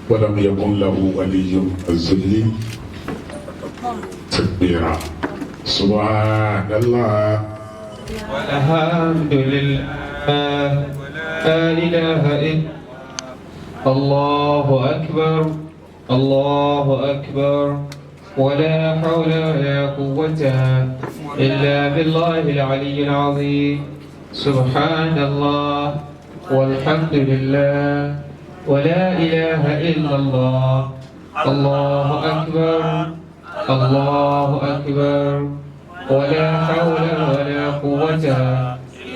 ولم يكن له ولي الذل. تكبيرا. سبحان الله. والحمد لله، لا إله إلا الله، أكبر، الله أكبر، ولا حول ولا قوة إلا بالله العلي العظيم. سبحان الله والحمد لله ولا إله إلا الله، الله أكبر، الله أكبر، ولا حول ولا قوة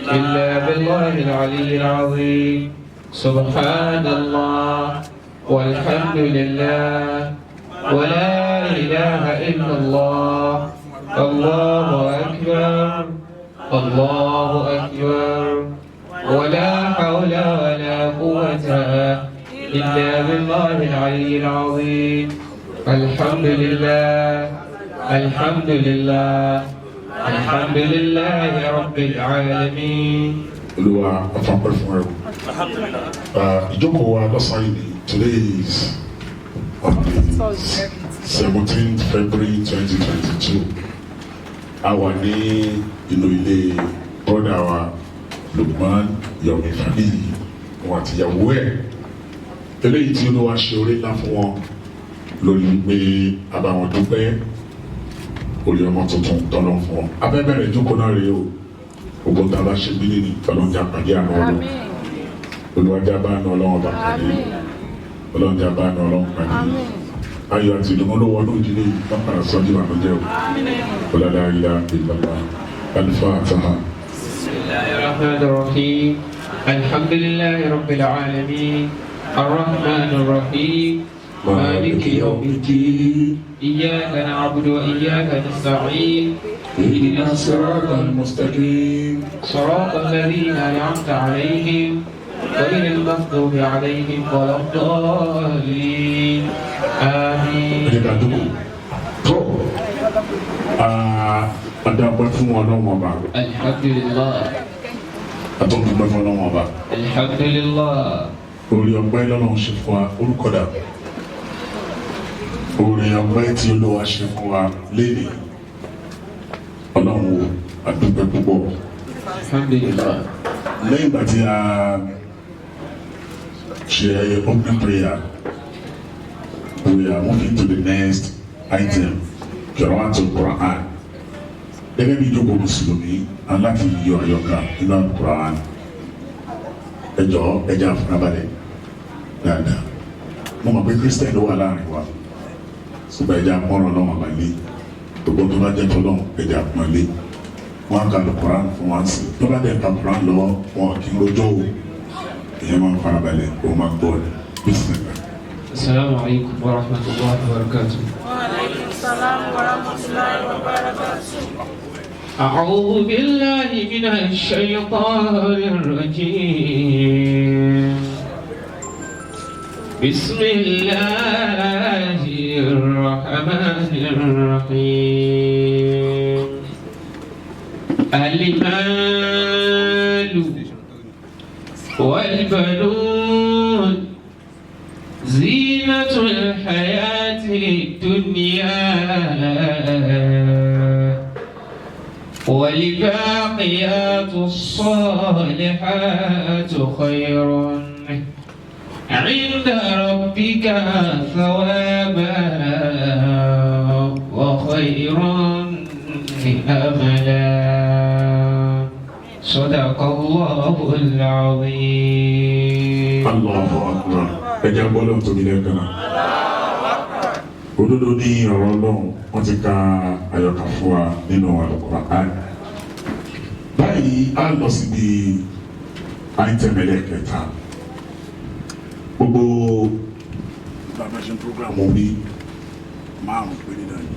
إلا بالله العلي العظيم. سبحان الله والحمد لله ولا إله إلا الله، الله أكبر، الله أكبر، ولا حول ولا قوة إلا بالله العلي العظيم. الحمد لله، الحمد لله، الحمد لله رب العالمين. Olúwa, a fọpẹ́ fún ẹ o. Ìjókòó wa lọ́sàn-án yìí ni, today is on the 17th February 2022. A wà ní inú ilé brother wa Lukman Yomi Fabiyi, wọn àti ìyàwó ẹ̀, eléyìí tí Olúwa ṣe orí ńlá fún wọn lórí wípé a bá wọn dúpẹ́ orí ọmọ tuntun tọ́lọ́ fún wọn. A fẹ́ bẹ̀rẹ̀ ìjókòó náà rèé o. Gbogbo tá a bá ṣe bílí ni ọlọ́njà pàdé àná Ọlọ́run. Olùwàjà bá àná Ọlọ́run bá pàdé, ọlọ́njà bá àná Ọlọ́run pàdé. Ayọ̀ àti ìdùnnú ló wọnú ìdílé yìí, má padà sọ́jú ìbànújẹ́ o. Ọlọ́dà ilá ìlàlá Alifataha. بسم الله الرحمن الرحيم. الحمد لله رب العالمين، الرحمن الرحيم، مالك يوم الدين، إياك نعبد وإياك نستعين، اهدنا الصراط المستقيم. صراط الذين أنعمت عليهم، غير المغضوب عليهم ولا الضالين. آمين. Ẹ jẹ́ ká dúkù tó a dúpẹ́ fún Ọlọ́run Ọba. الحمد لله. A tún dúpẹ́ fún Ọlọ́run Ọba. الحمد لله. Orí ọpẹ́ lọ́lọ́run ṣe fún wa, orúkọ dà, orí ọpẹ́ tí Olúwa ṣe fún wa lénìí. Ọlọ́run wo, a dúpẹ́ púpọ̀. الحمد لله. Lẹ́yìn ìgbà tí a ṣe opening prayer, we are moving to the next item, Qira'atul Quran. Gẹ́gẹ́ bí ìjókòó mùsùlùmí, aláti yọ àyọkà nínú Quran. Ẹ jọ̀ọ́, ẹ jẹ́ àfúrábalẹ̀ dáadáa. Mo mọ̀ pé Christian ló wà láàrin wa, ṣùgbọ́n ẹ jẹ́ àpọ́nrọ̀ Ọlọ́run àbálẹ́. Gbogbo tó bá jẹ́ tọ́lọ́run, ẹ jẹ́ àpọ́nlé. Wọn ka Quran fún wa sí, tó bá dẹ̀ ka Quran lọ́wọ́, wọn kì í rojọ́ o. Ìyẹn máa ń farabalẹ̀, o máa gbọ́ ni. Bismillah. السلام عليكم ورحمة الله وبركاته. وعليكم السلام ورحمة الله وبركاته. أعوذ بالله من الشيطان الرجيم. بسم الله الرحمن الرحيم. المال والبنون زينة الحياة الدنيا، والباقيات الصالحات خير عند ربك ثوابا وخير أملا. صدق الله العظيم. Allahu Akbar. Ẹ jẹ́ gbọ́dọ̀ tóbi lẹ́ẹ̀kan náà. Òdodo ní ọ̀rọ̀ Ọlọ́run. Wọ́n ti ka àyọkà fún wa nínú Al-Qur'an. Báyìí, á lọ síbi item ẹlẹ́kẹta. Gbogbo bàbá ṣe program bí márùn péré náà ni,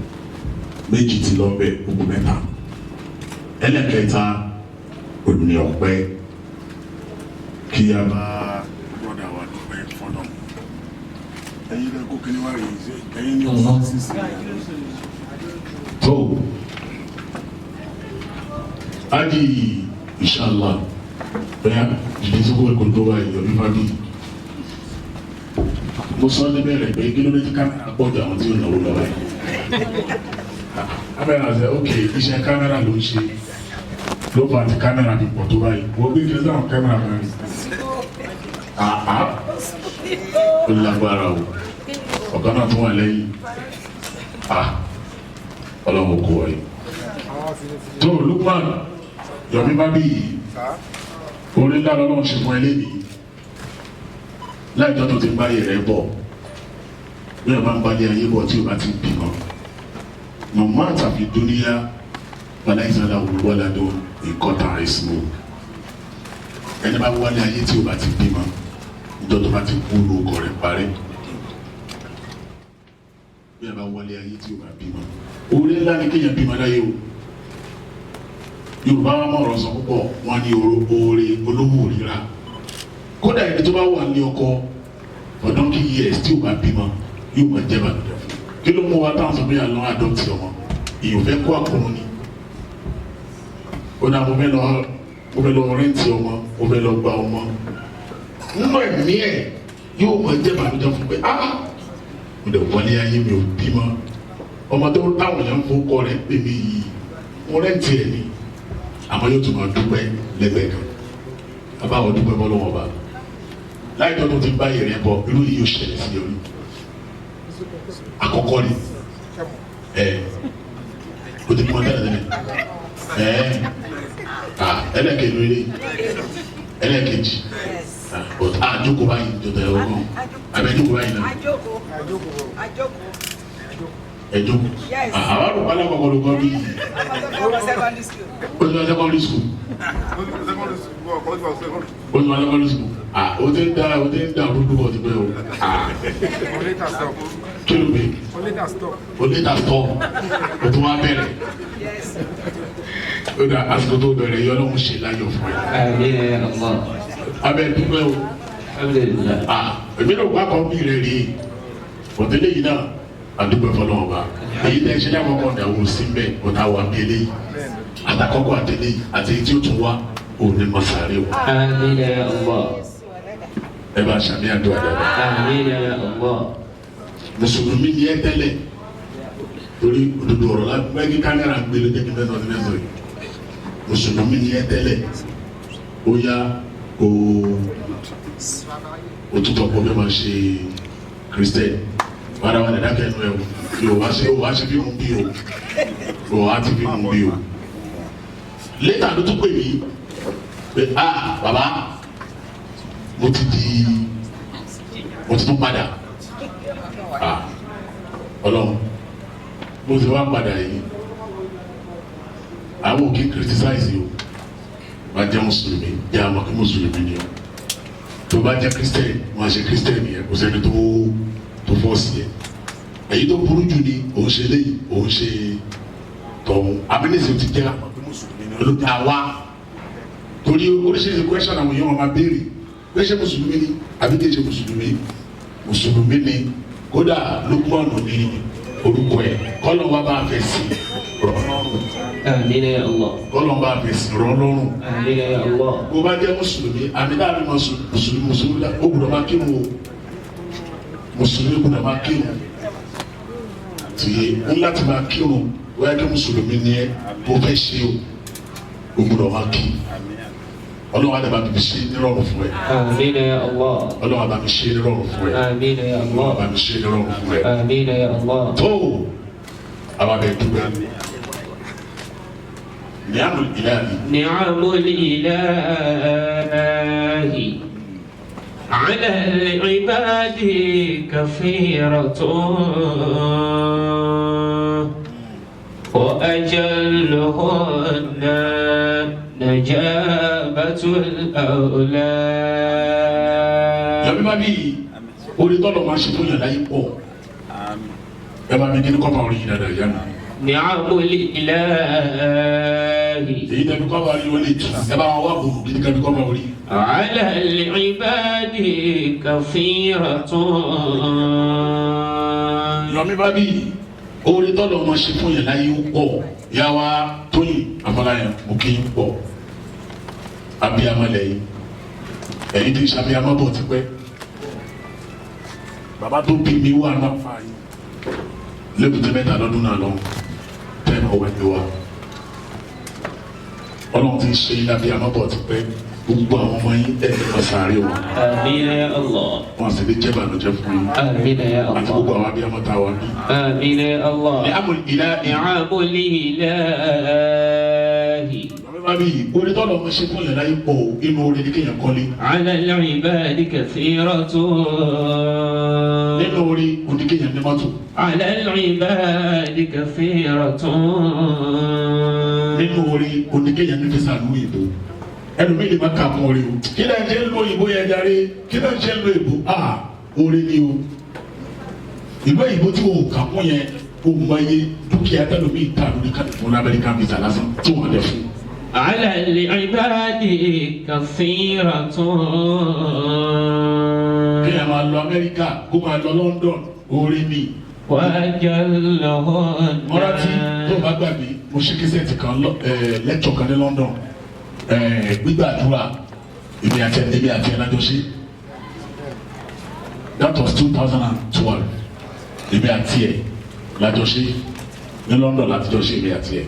méjì ti lọ bẹ, gbogbo mẹ́ta. Ẹlẹ́kẹta òní ọpẹ́, kí a bá brother wa dúpẹ́ fọlọ́. Ẹ̀yin náà kó kíní wá rí ẹ̀yin ní ọ̀sán sísè tó adi, inshallah. Bẹ́ẹ̀ jìnnì sọ́kò ẹ̀kọ́ tó bá yọ nípa bí. Mo sọ níbẹ̀rẹ̀ pé kí ló dé tí kámẹ́rà pọ̀ ju àwọn tí ó náwó lọ́wọ́ yìí. Kámẹ́rà sẹ ok, iṣẹ́ kámẹ́rà ló ń ṣe ló fà tí kámẹ́rà fi pọ̀ tó báyìí. Wọ́n gbé kí ló dáhùn kámẹ́rà kan rí. Àá ó lágbára o, ọ̀gá náà tún wà lẹ́yìn. À ọlọ́run kò wáyé. Tó Lukman Yomi Fabiyi, orí ńlá lọ́lọ́run ṣe fún ẹ lẹ́nìí. Láìjọ́ tó ti ń báyé rẹ̀ bọ̀, bí ẹ bá ń balẹ̀ ayé bọ̀ tí o bá ti bímọ, màmá àtàfi dúníyà baláìsàlá wàládó ìkọta ìsìnkú. Ẹni bá wálé ayé tí o bá ti bímọ, ìjọ tó bá ti kú lóko rẹ̀ parẹ́. Bí ẹ bá wálé ayé tí o bá bímọ, orí ńlá ni kéèyàn bímọ láyé o. Yorùbá wa mọ̀ ọ̀rọ̀ sọ púpọ̀, wọn ní oore olówó òrìra. Kódà ẹni tó bá wà ní ọkọ ọdún kí years tí o bá bímọ yóò máa jẹ́ bàbá fún. Kí ló mú wa táwọn sọ pé àlọ́ àdọ́tì ọmọ èèyàn fẹ́ kó àkùrún ni? Ó dà, mo fẹ́ lọ rẹ́ǹtì ọmọ, mo fẹ́ lọ gba ọmọ. Nínú ẹ̀mí ẹ̀ yóò máa jẹ́ bàbá fún pé ah, mo dẹ̀ wọlé ayé mi ò bímọ, ọmọ tó táwọn èèyàn ń fowó kọ rẹ̀ pè mí yìí, mo rẹ́ǹtì ẹ̀ ni. Àmọ́ yóò tún máa dúpẹ́ lẹ́gbẹ̀ẹ́ kan, àbáwọ̀ dúpẹ́ bọ́ lọ́wọ́ bá láì tó ti bá yẹrẹ bọ. Irú yìí yóò ṣẹlẹ̀ sí orí àkọ́kọ́ ni ẹ o ti pọn tẹ́lẹ̀ tẹ́lẹ̀ ẹ ẹlẹ́kẹ̀ẹ́ lórí ẹlẹ́kẹ̀jì a jókòó báyìí tó tẹ̀lé ọgbọ́n abẹ́ jókòó báyìí náà. Ajókòó. Ajókòó. Ẹ jókòó. Yes. Àwọn àrùn alákọ̀ọ́kọ́ ló kọ́ bí. Ọmọ secondary school. O ti wá secondary school, o ti wá secondary school. O ti ń da, o ti ń da olúdó bọ̀ ti pẹ́ o. Kí ló gbé o? Later stop, o tún wá bẹ̀rẹ̀. Yes. O da àsìkò tó bẹ̀rẹ̀ yọ lọ́hùn ṣe láyọ̀ fún ẹ. آمين يا الله. Abẹ́ dúpẹ́ o. الحمد لله. Èmi náà wá kọ́ bí rẹ̀ rí òtẹ́lẹ̀ yìí náà, àdúgbò fọlọ́wọ́n bá èyí tẹ́ ṣe lákòókò ọ̀dàwọ̀ sí mbẹ́ ọ̀tá wà bí eléyìí àtàkọ́kọ́ àtẹlẹ́ yìí àti èyí tí ó tún wá òní mọ̀sáré o. آمين يا الله. Ẹ bá ṣàmì àdúrà dáadáa. آمين يا الله. Mùsùlùmí ni ẹ tẹ́lẹ̀, torí òdodo ọ̀rọ̀ la bẹ́ẹ̀ kí kámẹ́rà gbé ló jẹ́ kí n fẹ́ sọ sí fẹ́ sọ yìí. Mùsùlùmí ni ẹ tẹ́lẹ̀, ó yá o, òtútọ̀ pọ̀ bẹ́ẹ̀ máa ṣe Christian wàrà wà lẹ́dá kẹ́nu ẹ̀ o yóò wá ṣe, wá ṣe fíìmù bí o, o wá ti fíìmù bí o. Later ló tún pè mí pé ah, bàbá, mo ti di, mo ti tún padà. Ah, Ọlọ́run, mo ti wá padà yìí, àwọn ò kí criticize o. Bá jẹ́ mùsùlùmí, jẹ́ àmọ́ kí mùsùlùmí ni o. Tó bá jẹ́ Christian, wọ́n á ṣe Christian yẹn, kò sẹ́ni tó force yẹn. Èyí tó burú jù ni òun ṣe léyìí, òun ṣe tọ̀hún. Abínẹ́sì ti jẹ́ àmọ́ kí mùsùlùmí ni olóòtú àwa, torí oríṣiríṣi question àwọn èèyàn máa béèrè pé ṣé mùsùlùmí ni àbí kì í ṣe mùsùlùmí. Mùsùlùmí ni, kódà Lukmanu ní orúkọ ẹ̀. Kọ́lọ̀ wa bá fẹ́ sí rọ̀ lọ́rùn. آمين يا الله. Kọ́lọ̀ bá fẹ́ sí rọ̀ lọ́rùn. آمين يا الله. Bó bá jẹ́ mùsùlùmí, àmì dáàbí mùsùlùmí, mùsùlùmí ó gbọ́dọ̀ máa kírun o. Mùsùlùmí gbọ́dọ̀ máa kírun tìye ń láti máa kírun. Wáyé kí mùsùlùmí ni ẹ bó fẹ́ ṣe o, ó gbọ́dọ̀ máa kí. Ọlọ́run àdàbà mi ṣe nírọ̀rùn fún ẹ. آمين يا الله. Ọlọ́run àbá mi ṣe nírọ̀rùn fún ẹ. آمين يا Ọlọ́run الله. àbá mi ṣe nírọ̀rùn fún ẹ. آمين يا الله. Tó àwọn abẹ dúpẹ́ ní àmì ìlànà. نعم الإله على العباد كثيرة، وأجلهن نجابة الأولاد. Yàrá bá bí orí tọ́lọ̀ máa ṣe fún yàrá yìí pọ̀, ẹ bá mi kí ni kọ́ máa rí yìí dáadáa yá mi. نعم الإله Èyí tẹ́bi kọ́ máa rí wọlé jù, ẹ bá wọn wá bòrò gidi kẹ́bi kọ́ máa rí. على العباد كثيرة. Yọ̀mí bá bí orí tọ́lọ̀ máa ṣe fún yàrá yìí pọ̀. Yà wá Tóyìn Afọláyàn, mo kí n pọ̀. Abiyamọ lẹ́yìn, ẹ̀yin tí ń ṣàbíyamọ bọ̀ tipẹ́. Bàbá tó bí mi wà náà fà yìí lébùté mẹ́ta lọ́dún náà lọ tẹ́ ẹ̀ ọ̀wẹ́ mi wá. Ọlọ́run ti ń ṣe ilé abiyamọ bọ̀ ti pẹ́, gbogbo àwọn ọmọ yín ẹ̀ ẹ̀ máa sáré wọn. آمين يا الله. Wọn sì ní jẹ́ ìbànújẹ́ fún yín آمين يا àti gbogbo الله. àwọn abiyamọ tá a wà ní. آمين يا Ní الله. àmọ̀ ìlà ìhàn. نعم الإله. Bàbá mi yìí, orí tọ́lọ̀ ọmọ ṣe fún yàrá yìí pọ̀ o, inú orí ni kéèyàn kọ́lé. على العباد كثيرة. Nínú orí òní kéèyàn ní mọ́tò. على العباد كثيرة. Nínú orí òní kéèyàn ní fisa lu ìbò. Ẹlòmíì lè má kà mọ́ orí o. Kí lóun ṣe ń lo ìbò yẹn jàre? Kí lóun ṣe ń lo ìbò? A orí ni o. Ìlú òyìnbó tí o kà mọ́ yẹn, o mọ iye dúkìá tẹlòmíì ta lórí fún l'Amẹ́ríkà visa lásán tí wọ́n lè fún. على العباد كثيرة. Kéèyàn máa lọ Amẹ́ríkà, kó máa lọ London, orí ni. وأجلهن. Mọ́rátì tó bá gbàgbé, mo ṣe cassette kan lecture kan ní London, gbígbàdúrà, èmi àti ẹ̀ lájọ ṣe. That was 2012. Èmi àti ẹ̀ lájọ ṣe ní London láti jọ ṣe, èmi àti ẹ̀.